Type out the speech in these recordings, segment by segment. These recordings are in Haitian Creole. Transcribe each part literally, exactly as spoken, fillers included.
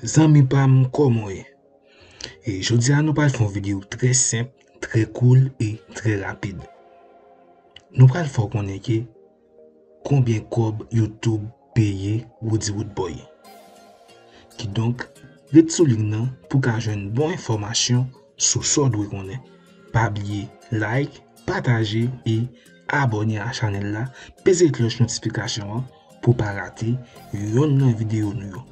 Zanmi pa m, kòman w ye? E jodi a, nou pral fè yon videyo trè senp, trè cool e trè rapid. Nou pral fè w konnen ke konbyen kòb YouTube peye Roody Roodboy. Kidonk, ret sou liy nan pou w ka jwenn bon enfòmasyon sou sa w dwe konnen. Pa bliye like, pataje e abòne a chanèl la, peze klòch notifikasyon an pou w pa rate yonn nan videyo nou yo.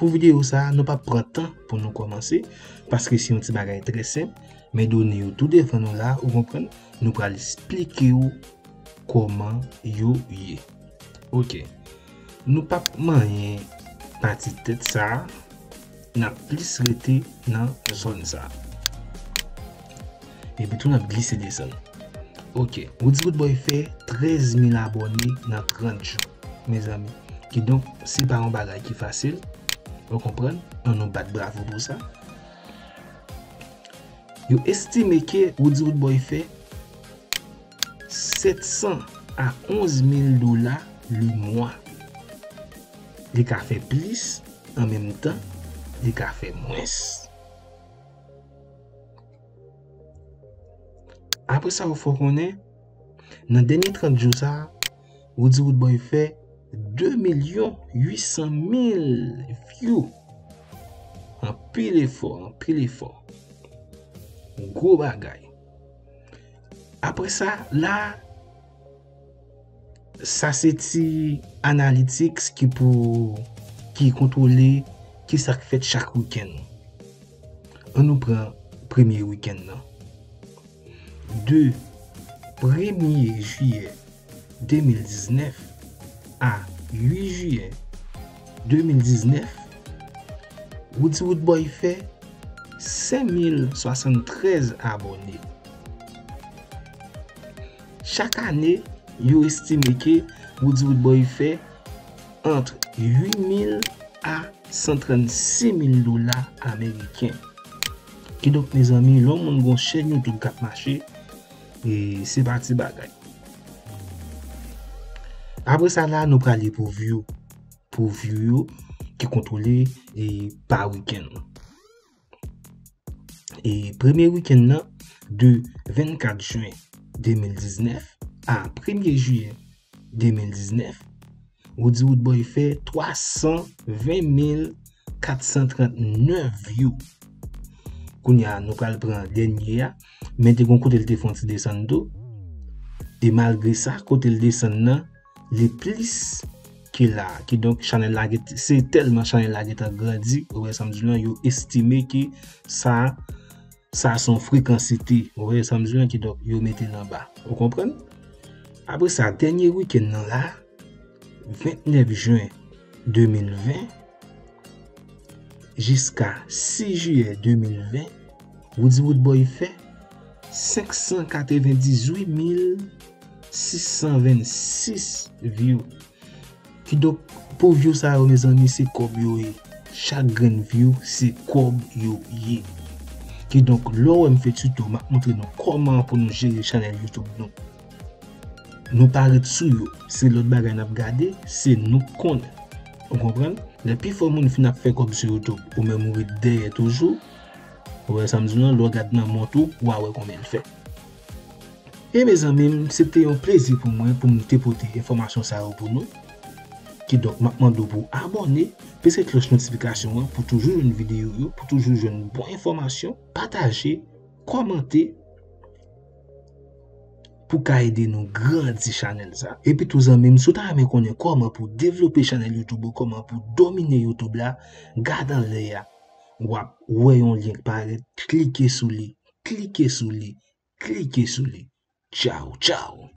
Pou videyo sa a, nou p ap pran tan pou nou kòmanse, paske se yon ti bagay trè senp, men done yo tou devan nou la, ou konprann, nou pral esplike w kòman yo ye. Oke. Nou p ap manyen pati tèt sa a, n ap plis rete nan zòn sa a. Epi tou n ap glise desann. Oke, Roody Roodboy fè trèz mil abòne nan trant jou, mezanmi. Kidonk, se pa yon bagay ki fasil. Ou konprann? Ann nou bat bravo pou sa. Yo estime ke Roody Roodboy fè sèt san a onz mil dola le mwa. Li ka fè plis, an menm tan, li ka fè mwens. Apre sa, ou fè w konnen, nan dènye trant jou sa a, Roody Roodboy fè de milyon uit san mil view. Anpil efò, anpil efò. Gwo bagay. Apre sa, la, sa se ti analytics ki pou, ki kontwole ki sa k fèt chak wikenn. Ann nou pran premye wikenn nan. De premye jiyè de mil diznèf a uit jiyè de mil diznèf, Roody Roodboy fè senk mil swasanntrèz abòne. Chak ane, yo estime ke Roody Roodboy fè ant uit mil a san trannsis mil dola ameriken. Kidonk, mezanmi, lè yon moun gon chèn YouTube k ap mache, e se pa ti bagay. Apre sa la, nou prale pou view, pou view yo ki kontwole e pa wikenn. E premye wikenn nan, de vennkat jen de mil diznèf a premye jiyè de mil diznèf, Roody Roodboy fè twa san ven mil kat san trannèf view. Kounye a, nou pral pran dènye a, men te gon kote l te fè yon ti desann tou. E malgre sa, kote l desann nan, li plis ke la. Kidonk, chanèl la gen, se tèlman chanèl la gentan grandi, ou wè sa m di w lan, yo estime ke sa, sa se yon frekansite, ou wè sa m di w lan, kidonk, yo mete l anba. Ou konprann? Apre sa, dènye wikenn nan la, vennèf jen de mil ven jiska sis jiyè de mil ven, Roody Roodboy fè senk san katrevendizuit mil sis san vennsis view. Kidonk, pou view sa yo, mezanmi, se kòb yo ye. Chak grenn view, se kòb yo ye. Kidonk, lè w wè m fè tuto, m ap montre nou kòman pou nou jere chanèl YouTube nou. Nou pa ret sou yo. Se lòt bagay n ap gade, se nou k konnen. Ou konprann? Lè pifò moun fin ap fè kòb sou YouTube, ou menm ou ret dèyè toujou. Ou wè sa m di w lan, lè w gad nan mont ou, w a wè konbyen l fè. E mezanmi m, se te yon plezi pou mwen pou m te pote enfòmasyon sa yo pou nou. Kidonk, m ap mande w pou w abòne, peze klòch notifikasyon an pou toujou jwenn videyo yo, pou toujou jwenn bon enfòmasyon, pataje, kòmante, pou ka ede nou grandi chanèl sa. Epi tou zanmi m, si w ta renmen konnen kòman pou devlope chanèl YouTube ou, kòman pou domine YouTube la, gad anlè a. W ap wè yon lyen k parèt, klike sou li, klike sou li, klike sou li. Tchaw, tchaw.